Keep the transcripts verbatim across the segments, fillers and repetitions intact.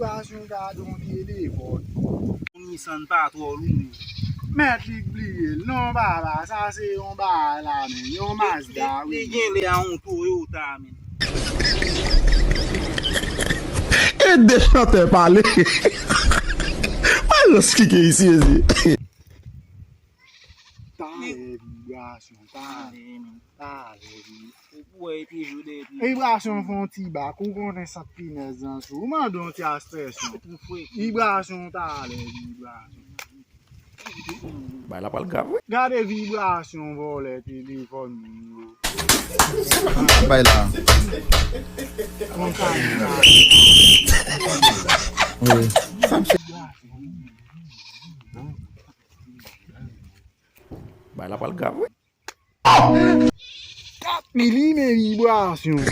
Vibrasyon gade yon telefòn. Yon Nissan pa twò lou. Mèt li k bliye l. Non, baba, sa se yon bagay la menm. Yon Mazda, wi. Li gen lè a yon Toyota, menm. E de chantè pale. Wè lòs ki gen isi, isi. Talè vibrasyon, talè, talè, wi. Ou wè epi jode epi. Vibrasyon fè yon ti bak, ou konnen sant pinèz nan sou. Ou mande yon ti aspersion. Vibrasyon, talè, vibrasyon. Bay la pral grav, wi. Gade vibrasyon vòlè telefòn moun yo. Bay la. Konsa. Wi. Bay la pral grav, wi. Kat mil men vibrasyon.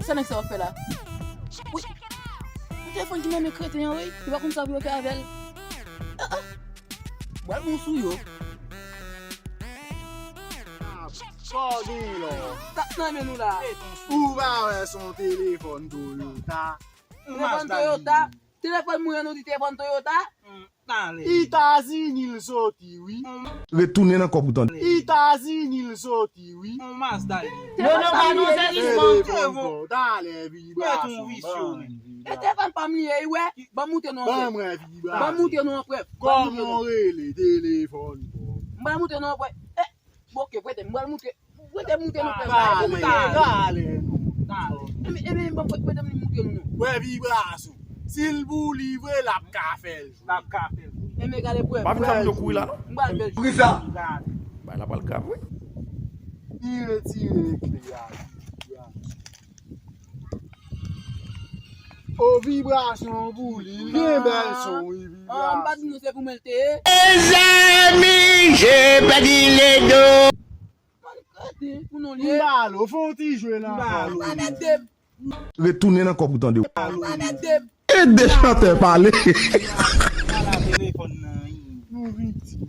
Sa nèg sa ap fè la? Wi. Yon telefòn ki nan men kreten an, wi. Li pa konn sa pou yo fè avè l. Ah, ah. Bwè l bon sou yo. Sa w gen lò? Sa k nan men nou la? Ou pa wè se yon telefòn Toyota? Telefòn Toyota? Telefòn mwen nou di telefòn Toyota? Etazini l soti, wi. Retounen nan kòb ou tande. Etazini l soti, wi. Non, non, pa non, se jis bon. Telefòn bon, talè vibrasyon. E telefòn pa m li ye, wi, wè. Ban m montre nou anprèv. Ban m montre nou anprèv. Kòman w rele telefòn bon? M ban m montre nou anprèv. Eh, bon, ok, prete, m pral montre. Prete m montre nou anprèv. Talè, talè, non. Talè. Ebyen, ebyen, ban m prete m montre nou, non. Wè vibrasyon. Si l pou li vre, l ap ka fè l. L ap ka fè l. Ebyen, gade prèv. Pa vin fè moun yo kouri la, non. M pral fè l. Poukisa? Bay la pral grav, wi. Li retire kle a. O vibrasyon pou li, li gen bèl son, wi, vibrasyon. Ah, m pa di nou se pou mwen l te ye. Mezanmi, je pèdi le do. Mwen kote pou nou li ye. M ba l, ou fè yon ti jwe nan kò. Retounen nan kòb ou tande. E de chantè pale. Nou viktim.